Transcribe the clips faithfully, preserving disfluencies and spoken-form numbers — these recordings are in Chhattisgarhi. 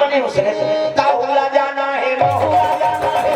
नहीं, उसने ताहू ला जाना है, महू ला जाना है।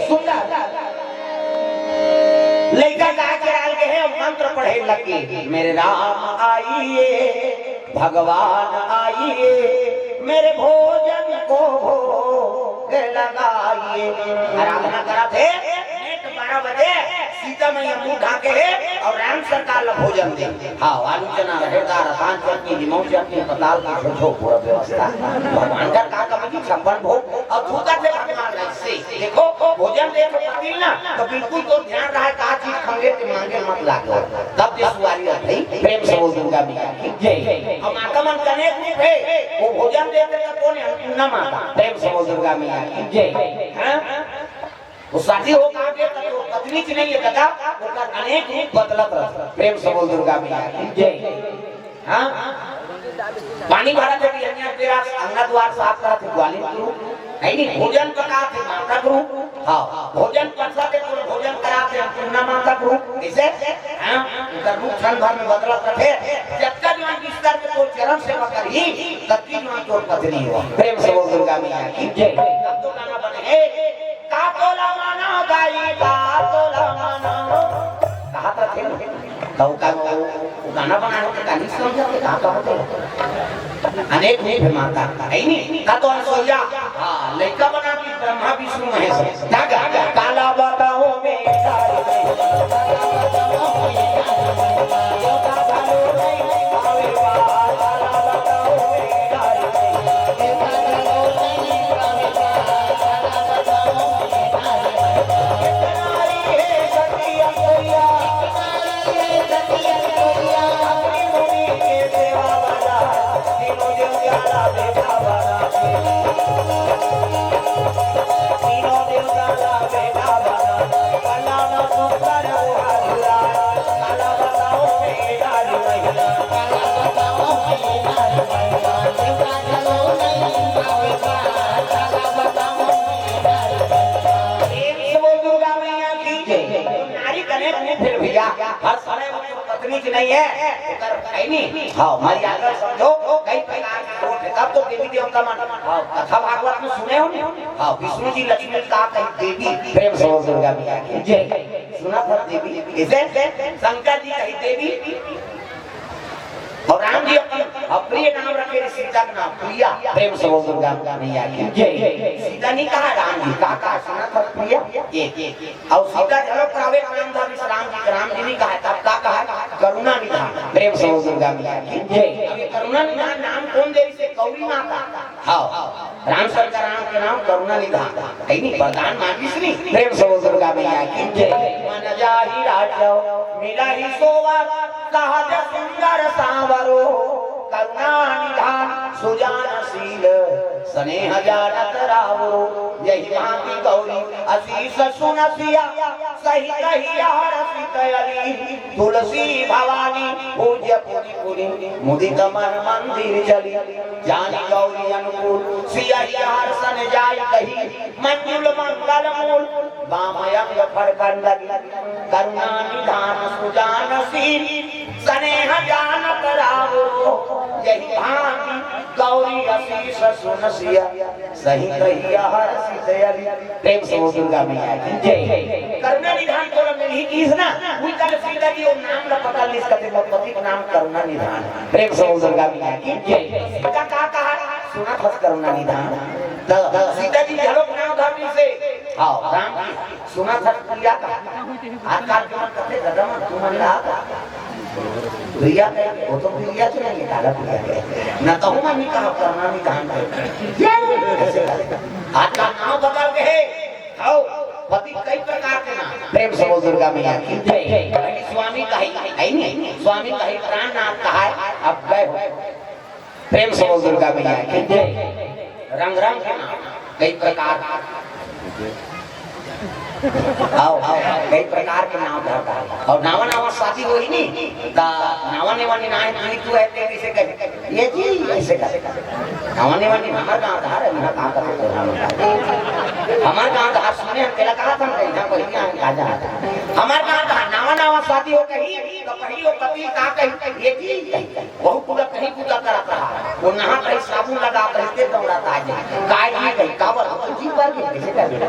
सुंदर। लइका का के डाल के है, मंत्र पढ़े लगे, मेरे राम आइए, भगवान आइए, मेरे भोजन को भोग लगाइए। आराधना करा थे, नेट बारह बजे सीता मैया मुंह ढाके है और राम सरकार ला भोजन दे। हाँ, आलू चना रहे, दार, असान चटनी, नींबू चटनी, पताल का सोचो पूरा व्यवस्था। भगवान का का कमी की छप्पन भोग और थूका थे भगवान ऐसे। देखो, भोजन दे तो पतिल ना, तो बिल्कुल तो ध्यान रहा का चीज खंगे के मांगे मत लागो। तब ये सुवारी है भाई, प्रेम से बोल दुर्गा मैया की जय। और माता मन कने रूप है, वो भोजन देते तो कौन है? अन्नपूर्णा माता। प्रेम से बोल दुर्गा मैया की जय। हाँ? वो शादी हो कहाँ के तो पत्नी की नहीं है दादा, ओकर अनेक रूप बदलत रहता। प्रेम से बोल दुर्गा मैया की जय। हाँ? पानी भरा थे, बिहनिया तेरा अंगना द्वार साफ करा थे, ग्वालिन गुरु। है नहीं, भोजन पका थे माता गुरु। हाँ, भोजन पका थे, पूरा भोजन करा थे अन्नपूर्णा माता गुरु। कैसे? हाँ? उनका रूप क्षण भर में बदलत रहे। जब तक जो बिस्तर के तो चरण सेवा करी, तब की जो तोर पत्नी हो। प्रेम से बोल दुर्गा मैया की जय। अब तो गाना बने, हे, का तोला माना दाई, का तोला माना। कहा था थे, तो का वो गाना बनाने के कहानी समझा के कहा, कहा थे। अनेक रूप है माता, है नहीं? का तो अनसुईया, हाँ, लइका बना के ब्रह्मा विष्णु महेश। जागा, काला बताओ मैं। प्रेम से बोल दुर्गा मैया की जय। नारी कने मुंह फिर भैया, हर समय वो पत्नी की नहीं है, उधर है नहीं। हाँ, हमारी आदर समझो, कई प्रकार के दोष है। तब तो देवी देवता मन, हाँ, कथा भागवत में सुने हो नहीं? हाँ, विष्णु जी लक्ष्मी का कही देवी। प्रेम से बोल दुर्गा मैया की जय। सुना था देवी, इसे शंकर जी कही देवी। और राम जी अपन अप्रिय नाम रखे रे सीता का नाम प्रिया। प्रेम से बोल दुर्गा मैया की जय। सीता नहीं कहा राम जी, का, का सुना था प्रिया? ये, ये, ये। और सीता चलो प्रावे नाम था इस राम जी का, राम जी नहीं कहा, तब का कहा? करुणा निधान। प्रेम से बोल दुर्गा मैया की जय। अब ये करुणा निधान नाम कौन दे इसे? गौरी माता। हाँ, राम सरकार राम के नाम करुणा निधान, है नहीं? वरदान मांगिस नहीं। प्रेम से बोल दुर्गा मैया की जय। मन जाहि राजव मिलहि सोवर, सहज सुंदर सांवरो, करुणा निधान सुजान शील, स्नेह जानत रावरो। यहि भांति गौरी असीस सुन सिया, सहित हिय हरषित अली। तुलसी भवानी पूज्य पुनि पुनि, मुदित मन मंदिर चली। जानि गौरी अनुकूल सिय हरषन जाई कही, मंजुल मंगल मूल बाम अंग फड़कन लगी। करुणा निधान सुजान शील, स्नेह जानत रावरो। यहि भांति गौरी असीस सुन सिय, सहित हिय हरषित अली। प्रेम से बोल दुर्गा मैया की जय। करुणा निधान तोला मिलही किस ना, उही तरह सीता जी वो नाम ला पकड़ लिस कथे, मोर पति का नाम करुणा निधान। प्रेम से बोल दुर्गा मैया की जय। सीता का कहा, सुना था करुणा निधान। तो सीता जी घलो नाम धर लिस, हाँ, राम जी, सुना था प्रिया का। आजकल के मन कथे, दादा मन, तुमन ला प्रिया के, वो तो प्रिया के नहीं, काला प्रिया के। न तो मैं नहीं कहा, करुणा निधान के। आजकल नाम बदल गए। आओ, पति कई प्रकार के नाम। प्रेम से बोल दुर्गा मैया की जय। कहीं स्वामी कही, है नहीं? स्वामी कही, प्राणनाथ कहा है, अब गए हो। प्रेम से बोल दुर्गा मैया की जय। रंग रंग के नाम, कई प्रकार। आओ, आओ, कई प्रकार के नाम धरता है। और नावा नावा शादी होई नी, ता नावा नेवा नी नाय, तू, तू है, ते कैसे कहे? ये जी, ऐसे कहे। नावा नेवा नी, हमार गांव धार है, मेरा गांव का तो प्रधान होता है। हमार गांव धार सुने, हम तेरा कहा था, हम कहीं ना कोई नहीं आए, कहा जा रहा था। हमार गांव धार, नावा नवा शादी हो कही, त पहिली वो पति का कही, "ये जी," कही, "बहू पूरा कहीं पूजा करत रहा, वो नहा कहीं साबुन लगा कही ते दौड़त आ जाए, काय जी कही, काबर हो जी पर के कैसे कर देते?"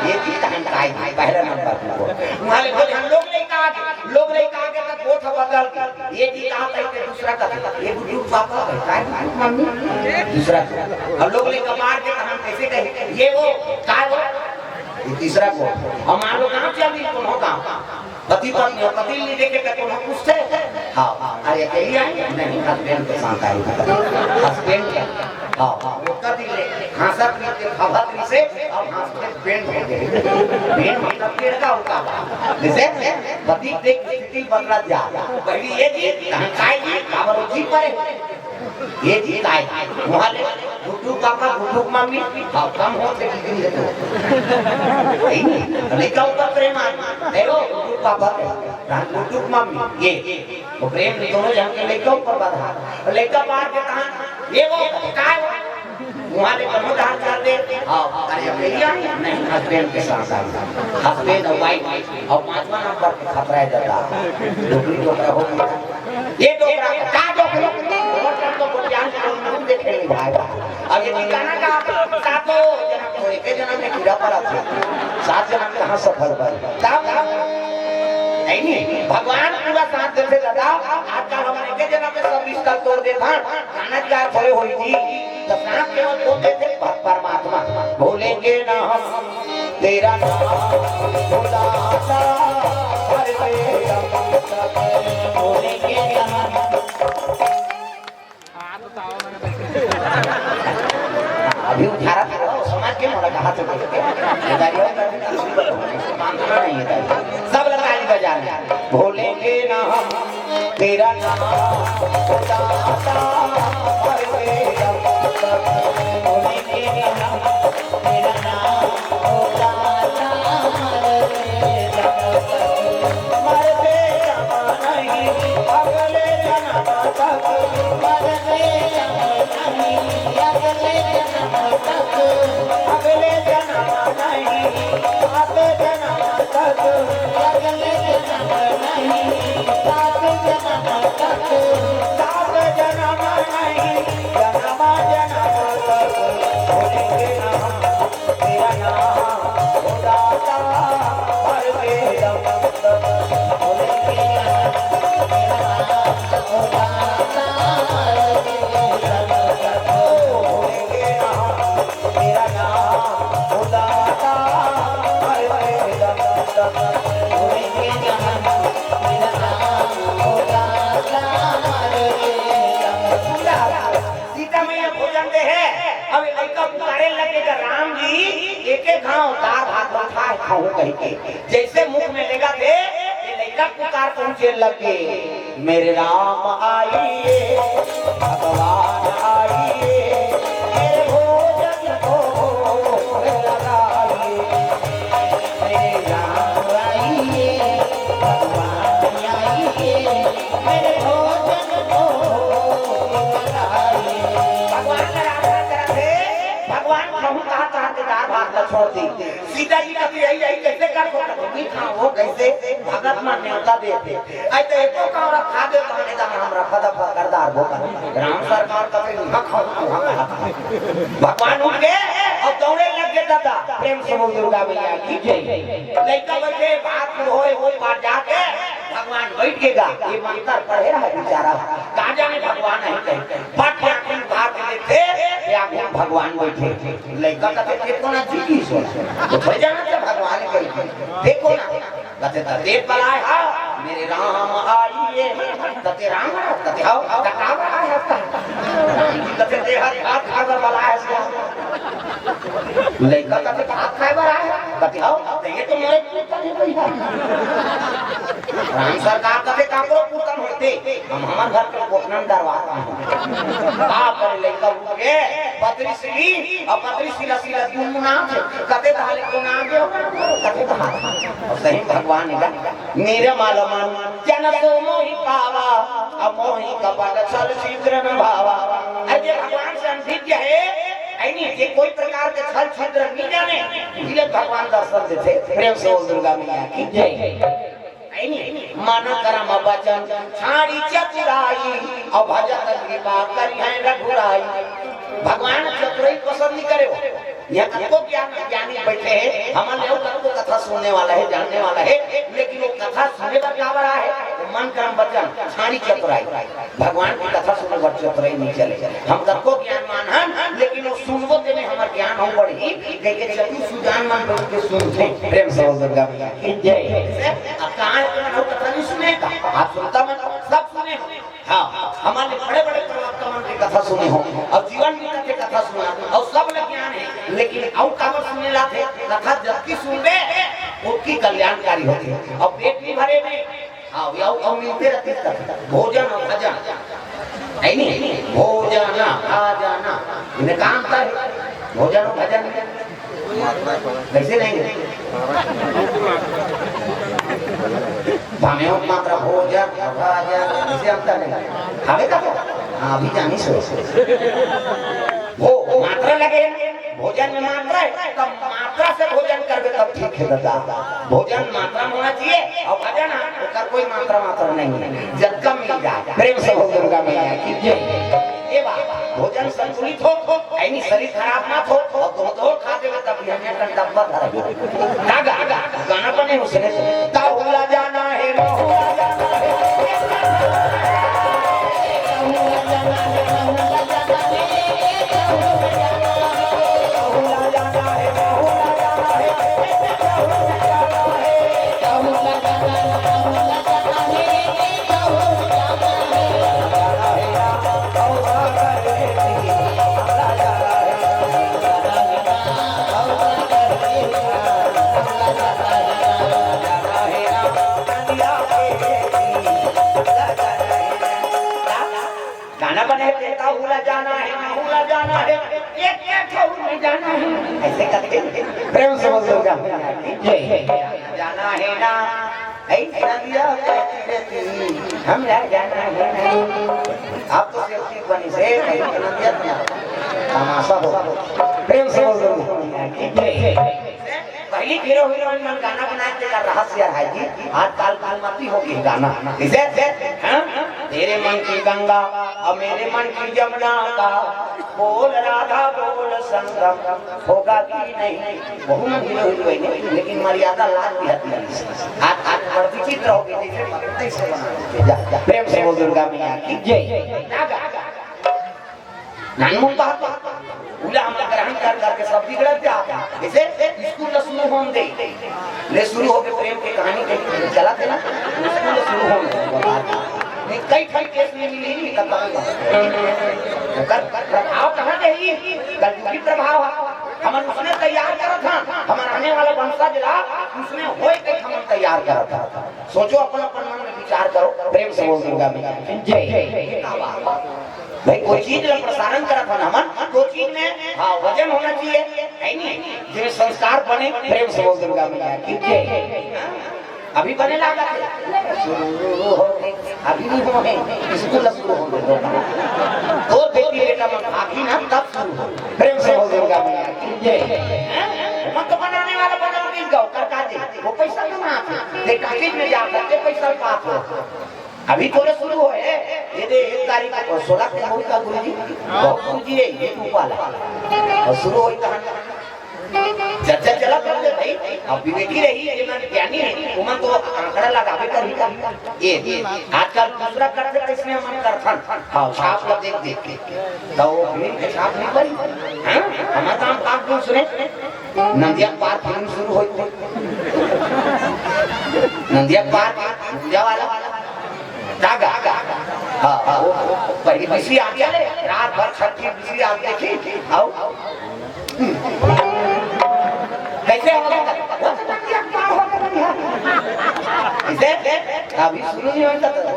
"ये जी तहन काय जी, पहला नंबर को।" वहाँ ले बोले, "हम लोग नहीं कहा, लोग नहीं कहा के तक वो था बदल के, ये जी कहा कही ते दूसरा का, ये बुजुर्ग पापा है, काय बुजुर्ग मम्मी?" दूसरा को। हम लोग ले कपार के तहन कैसे कही, "ये वो, काय वो?" ये तीसरा को। हम मान लो गाँव चल दी, तुम हो गाँव। पति पत्नी, पति नहीं देखे तो कोनो पूछथे? हाँ, अरे अकेली आई? नहीं, हस्बैंड के साथ आई। हस्बैंड के, हाँ, हाँ, वो कति ले, हंसत रहिथे, फफत रहिथे, अब हंसत बैंड हो गे। बैंड मतलब पेड़ का होता है। जैसे पति देख स्थिति बदलत जा। पहिली ये जी, तहन काय जी, काबर जी परे। ये जी काय? वहाँ ले, गुड्डू पापा, गुड्डू मम्मी, हाँ, कम होथे डिग्री हे तो। सही नहीं? लइका ऊपर प्रेम आ, देखो, गुड्डू पापा के, हाँ, गुड्डू मम्मी, ये, वो प्रेम दोनों जन के लइका ऊपर बधा। लइका बाहर के कहा, ये वो, काय वो? वहाँ ले कमो धार कर दे, हाँ, अरे, अकेली आई? नहीं, हस्बैंड के साथ आई। हस्बैंड और वाइफ, और पांचवा नंबर पे खतरा है दादा। डोकरी डोकरा हो गया। ये डोकरा, का डोकरी? डोकरा तो गोटियान के लोग मुंह देखे नहीं भाई। अब ये ठिकाना का सातों जन्म तो एक ही जन्म में कीड़ा पड़ा था। सात जन्म कहाँ सफल भर? तब नहीं, नहीं, भगवान पूरा साथ देथे दादा। आजकल हम एक ही जन्म में सब रिश्ता तोड़ देथन। कानत का थोड़े होई जी। तो साथ केवल बोलते थे पर-, परमात्मा। भूलेंगे ना हम तेरा नाम, भुलाता हर तेरा नाम। भूलेंगे ना हम। अभी उठारा था, वो समझ के मोला कहा तो बोल के। ये दारी और दारी, दारी, दारी, मानना नहीं है दारी। सब लोग ताली बजा रहे हैं। भूलेंगे ना हम तेरा नाम, भुलाता हर तेरा नाम। भूलेंगे ना हम तेरा नाम, भुलाता हर तेरा नाम। मरते दम नहीं, अगले जन्म तक। मरते दम नहीं, अगले जन्म तक। अगले जन्म नहीं, सात जन्म तक। अगले जन्म नहीं, सात जन्म तक। सात जन्म नहीं, जन्म जन्म तक। भूलेंगे ना हम तेरा नाम, ओ दाता, मरते दम तक। भूलेंगे ना हम तेरा नाम, ओ दाता, मरते दम तक। भूलेंगे ना हम तेरा नाम, ओ दाता, मरते दम तक। भूलेंगे ना हम तेरा नाम, ओ दाता, मरते दम तक। सीता मैया भोजन दे हे। अब लइका पुकारे लगे के, "राम जी, एक एक घाव दार भात ला खाए खाहूं," कहि के जैसे मुख में लेगथे, ये लइका पुकार पहुंचे लगे, "मेरे राम आइए, भगवान आइए, मेरे भोजन को लगाइए।" मेरे राम आइए, भगवान आइए, मेरे भोजन को बनाइए। भगवान ला आराधना करत हे, भगवान कहूं कहा चाहत हे दार भात ला छोड़ दी। सीता जी कथे, "यही, यही कैसे कर दो?" कथे, "नहीं खाओ, वो कैसे?" भगत मन नेवता देथे। अई तो एको कौरा खा दे तो हमें तो हम रफा दफा कर दार वो कर। राम सरकार कथे, "उहाँ खाओ, उहाँ कहा था।" भगवान उठ के अउ दौड़े लग गे दादा। प्रेम से बोल दुर्गा मैया की जय। लइका बइठे, भात होय, होय बार जाके भगवान बइठ गे गा। ये मंत्र पढ़े रहा बेचारा, का जाने भगवान हे कहे। फट के आँखी उठा के देखथे, ये आगू भगवान बइठे। लइका कथे, "देखो ना जी, की सोना।" तो थोड़ी जाना था भगवान कहे, "देखो ना।" कथे, "त देख बलाए हा, मेरे राम आइए।" कथे, "राम आए?" कथे, "हव।" "त काबर आए हा?" कथे, "ते हर भात खाए बर बलाए हा।" लइका कथे, "भात खाए बर आए हा?" कथे, "हव।" "त ये तो मोरे पुत्र हे भैया।" राम सरकार कथे, "काकरो पुत्र होते, हम हमर घर के कोटनन दरबार में।" का करे लइका उठ के, पतरी सिली, अउ पतरी सिला सिला गुनगुनाथे, कथे, "ताले गुनगुनाथे, कथे ताले।" अउ सही भगवान हे, "नीर मल मन जन सो मोहि पावा, अउ मोहि कपट छल छिद्र न भावा।" अरे जे भगवान से अनभिज्ञ हे, अई नहीं, जे कोई प्रकार के छल छिद्र नहीं जाने, इले भगवान दर्शन देथे। प्रेम से बोल दुर्गा मैया की जय। मन करम बचन छाड़ी चतुराई, अउ भजत कृपा करिहैं रघुराई। भगवान चतुराई पसंद नहीं करे हो। यहाँ कतको ज्ञान, ज्ञानी बैठे हैं, हमन ले अउ कतको कथा सुनने वाला है, जानने वाला है, लेकिन वो कथा सुने बर काबर आए हे? मन करम बचन छाड़ी चतुराई। भगवान की कथा सुने बर चतुराई नहीं चले। हम कतको ज्ञानवान हन, लेकिन वो सुनबो तेमे हमर ज्ञान अउ बढ़ही, कहिके चतुर सुजान मन बैठ के सुनथे। प्रेम से बोल दुर्गा मैया की जय। अब कहाँ है तुम्हारा कथा नहीं सुने का? आप सुनता मन, सब सुने हो। हाँ, हमन बड़े-बड़े प्रवक्ता मन के कथा सुने हो, अउ जीवन में कथे कथा सुना, अउ सब ल ज्ञान है, लेकिन अउ काबर सुने लाथे? कथा जतकी सुनबे, ओतकी कल्याणकारी होथे। अउ पेट नहीं भरे में, हाँ, अउ, अउ मिलते रहते कथा, भोजन अउ भजन, है नहीं? भोजन, भजन, इनमें का अंतर है? भोजन अउ भजन में। कैसे नहीं? भामेवत मात्रा भोजन, भाजन, कैसे अंतर नहीं? हवे का तो? हाँ, अभी जानी सो। वो मात्रा लगे, भोजन में मात्रा है, तब मात्रा से भोजन करबे तब ठीक है दादा। भोजन मात्रा में होना चाहिए, अउ भजन, हाँ, ओकर कोई मात्रा, मात्रा नहीं है, जब कम मिल जाए। प्रेम से बोल दुर्गा मैया की जय। ये बात, भोजन संतुलित हो, यानी शरीर खराब मत हो, अउ दो दो खा देवे तब भी हमें अपन डब्बा धर दो। का गा-, गा-, गाना बने उसने, "ताहूला जाना है, माहूला जाना है।" गाना बने हे, "ताहूला जाना है, माहूला जाना है, एक, एक ठो में जाना है।" ऐसे करके प्रेम से बोल दो, जाना है ना, ऐसा दिया करती रहती, हम ना जाना है ना। आप तो सेफ्टी बनी से, कहीं तो नदिया में आप तमाशा हो। प्रेम से बोल दो। पहली हीरो हीरोइन मन गाना बनाए थे का रहस्य है जी, आजकल कीमती हो गई गाना। इसे, हाँ? तेरे मन की गंगा और मेरे मन की जमुना का बोल राधा बोल संगम होगा कि नहीं। बहुत हीरो हीरोइन है, लेकिन मर्यादा लाज भी हती है। आज, आज बड़ विचित्र हो गई, जैसे पकड़ते से बना देते। जा, जा। प्रेम से बोल दुर्गा मैया की जय। जा, जा, जा। नानमुन बात, उला हमला ग्रहण कर करके सब बिगड़त जात हे। जैसे स्कूल ला शुरू होन दे, ले शुरू होके प्रेम के कहानी कहीं चलत हे ना, स्कूल ला शुरू होन दे। नहीं, कई ठन केस में मिली, नहीं, कतई बात। ओकर प्रभाव कहाँ जाही? कलयुगी प्रभाव हे। हमन उसने तैयार करत हन, हमर आने वाला वंशज ला उसने होए के हमन तैयार करत हन। सोचो, अपन अपन मन में विचार करो, प्रेम से बोल दुर्गा मैया की जय। ये का बात? भाई, कोई चीज ला प्रसारण करत हन हमन, तो चीज में, हाँ, वजन होना चाहिए, है नहीं? जो संस्कार बने, प्रेम से बोल दुर्गा मैया की जय। अभी बने लागा थे, शुरू हो गए, अभी नहीं हुए, स्कूल शुरू हो गए। तो बेटी बेटा मन भागी ना, तब शुरू हो। प्रेम से बोल दुर्गा मैया की जय। मन तो बनाने वाला बना मिल जाओ, कर का दे, वो पैसा कमा, दे टाकिज में जा करके पैसा पाप हो। अभी तोरे शुरू होए, ये दे एक तारीख को, सोलह को होई का गुरुजी? बहुत गुरुजी है, ये तू वाला। और शुरू होई कहाँ? चर्चा चला कर दे भाई, अब विवेकी रही, ये मन ज्ञानी है, वो मन तो आंकड़ा लगावे कर ही का। ये, आजकल दूसरा करते तो इसमें मन करथन। हाँ, छाप ला देख देख के। तो वो फिल्म के छाप नहीं पड़ी। हाँ? हमारा काम आप क्यों सुने? नंदिया पार फिल्म शुरू होई थी। नंदिया पार, नंदिया वाला। धागा। हाँ, हाँ, वो पहली दूसरी आग चले, रात भर छठी दूसरी आग देखी, आओ। कैसे हो गया? वो तो नंदिया पार हो गया। इसे अभी शुरू नहीं होता था।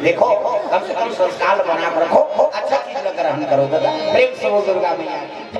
देखो, कम से कम संस्कार बना के रखो, अच्छा चीज का ग्रहण करो दादा। प्रेम से बोल दुर्गा मैया की।